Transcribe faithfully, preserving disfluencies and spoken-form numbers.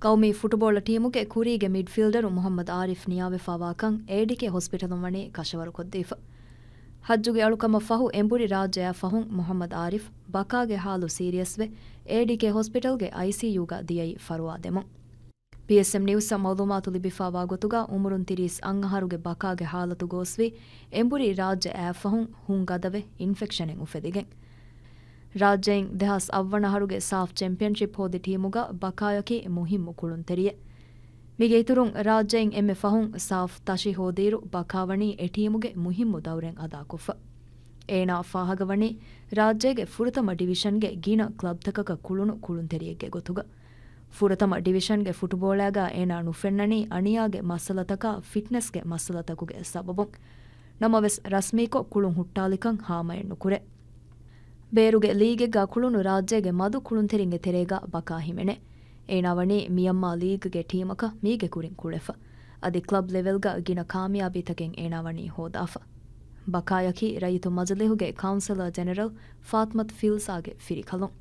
ޤައުމީ ފުޓުބޯޅަ ޓީމުގެ ކުރީގެ މިޑްފީލްޑަރު މުޙައްމަދު އާރިފް ނިޔާވެފާވާކަން އޭޑީކޭ ހޮސްޕިޓަލުން ވަނީ ކަށަވަރުކޮށްދީފަ. ޙައްޖުގެ އަޅުކަމަށް ފަހު އެނބުރި ރާއްޖެއާ ފަހުން މުޙައްމަދު އާރިފް ބަކާގެ ޙާލު ސީރިއަސްވެ، އޭޑީކޭ ހޮސްޕިޓަލްގެ އައިސީޔޫގަ ދިޔައީ ފަރުވާ ދެމުން. ޕީއެސްއެމް ނިއުސްއަށް މަޢުލޫމާތު ލިބިފާވާ ގޮތުގަ އުމުރުން ތިރީސް އަށް އަހަރުގެ ބަކާގެ ޙާލަތު ގޯސްވީ އެނބުރި ރާއްޖެއާ ފަހުން ހުން ގަދަވެ އިންފެކްޝަނެއް އުފެދިގެން. ރާއްޖެއިން ދެހާސް އަށް ވަނަ އަހަރުގެ ސާފް ޗެމްޕިއަންޝިޕް ހޯދި ޓީމުގަ ބަކާޔަކީ މުހިއްމު ކުޅުންތެރިއެއް. މީގެ އިތުރުން ރާއްޖެއިން އެންމެ ފަހުން ސާފް ތަށި ހޯދިއިރު ބަކާ ވަނީ އެ ޓީމުގެ މުހިއްމު ދައުރެއް އަދާކޮށްފަ. އޭނާ ފާހަގަވަނީ ރާއްޖޭގެ ފުރަތަމަ ޑިވިޝަންގެ ގިނަ ކްލަބްތަކަކަށް ކުޅުނު ކުޅުންތެރިއެއްގެ ގޮތުގަ. ފުރަތަމަ ޑިވިޝަންގެ ފުޓުބޯޅައިގަ އޭނާ ނުފެންނަނީ އަނިޔާގެ މައްސަލަތަކާ ފިޓްނަސްގެ މައްސަލަތަކުގެ ސަބަބުން. ނަމަވެސް ރަސްމީކޮށް ކުޅުން ހުއްޓާލިކަން ހާމައެއް ނުކުރޭ. ބޭރުގެ ލީގެއްގަ ކުޅުނު ރާއްޖޭގެ މަދު ކުޅުންތެރިންގެ ތެރޭގަ ބަކާ ހިމެނޭ. އޭނާ ވަނީ މިޔަންމާ ލީގްގެ ޓީމަކަށް މީގެ ކުރިން ކުޅެފަ. އަދި ކްލަބް ލެވެލްގަ ގިނަ ކާމިޔާބީތަކެއް އޭނާ ވަނީ ހޯދާފަ. ބަކާޔަކީ ރައްޔިތު މަޖިލީހުގެ ކައުންސެލަރ ޖެނެރަލް ފާތްމަތު ފިލްސާގެ ފިރިކަލުން.